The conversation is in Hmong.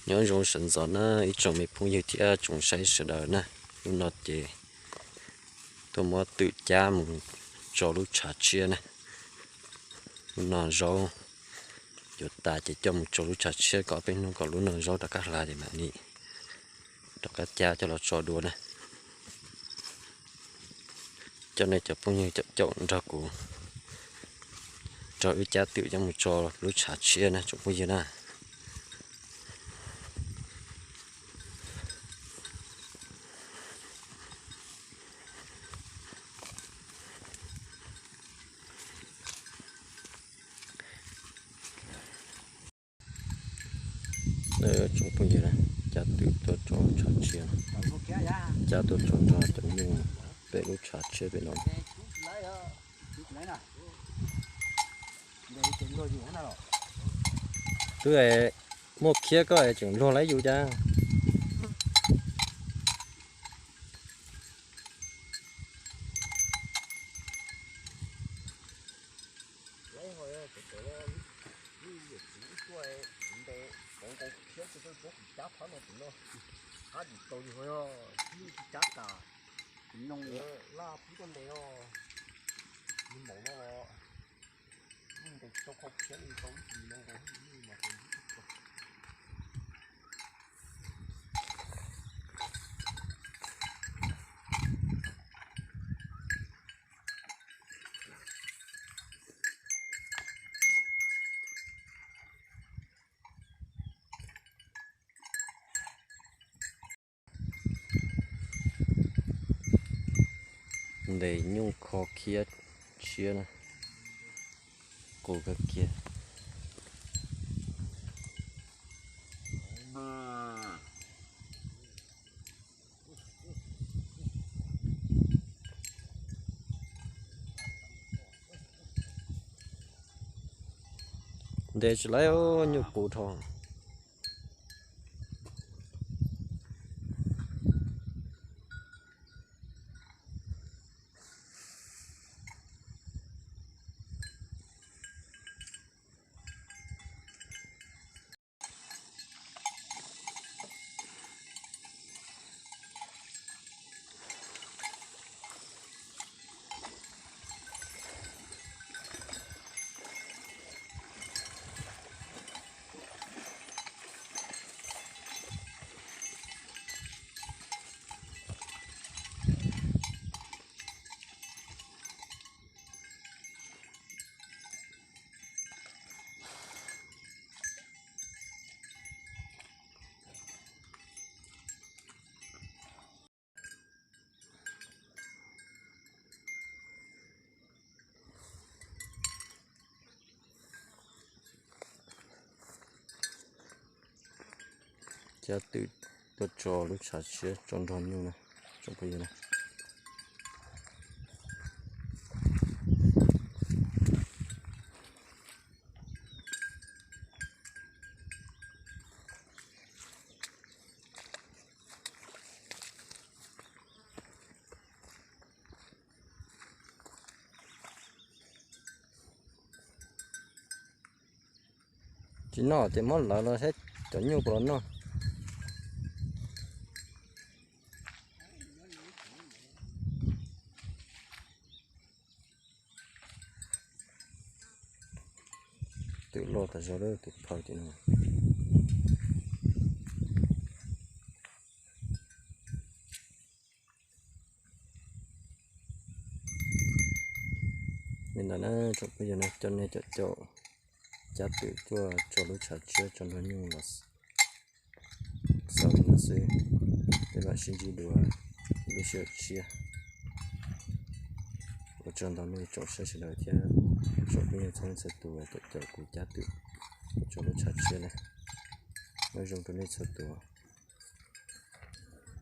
Nyob zoo sawv ntxov na ib tsoom me phooj ywg thiab tsoom saib sawv daws na. Hnub no ces tuaj muab twm cab mus tso lub tshav tshiab na. Hnub no zaub yuav tas ces coj mus tso lub tshav tshiab kom peb hnub kom lub no zaub rov qab hla ces mam li rov qab cab coj los tso dua na. Coj nej cov phooj ywg caum caum nrog kuv, nrog wb cab twm coj mus tso lub tshav tshiab na tsoom phooj ywg na. Tsoom phooj ywg, cab twm tuaj tso tshav tshiab, cab tuaj tso nrog cov nyuj pem lub tshav tshiab pem no. Twb muaj khiab koj tseem luag laib yus cas. Ntes nyuj kho khiab tshiab na, qus kawg kiag. Ntes tsis laib nyuj qus dhau. Cab twm tuaj tso lub tshav tshiab tso nrog nyuj na, tsoom phooj ywg na. Tsis noj ces muab lawv los saib cov nyuj puas los noj. Twm loj tas zog lawm, twm phaw tim no. Li ntawd na tsoom phooj ywg na, coj nej caum caum cab twm tuaj tso lub tshav tshiab tso nrog nyuj los xaus li no xwb. Peb mam sib ntsib dua lub sij hawm tshiab. Ua tsaug ntau nej tsoom saib sawv daws thiab tsoom phooj ywg txhua leej txhua tus caum caum kuv cab twm tso lub tshav tshiab na. Nyob zoo rau nej txhua tus.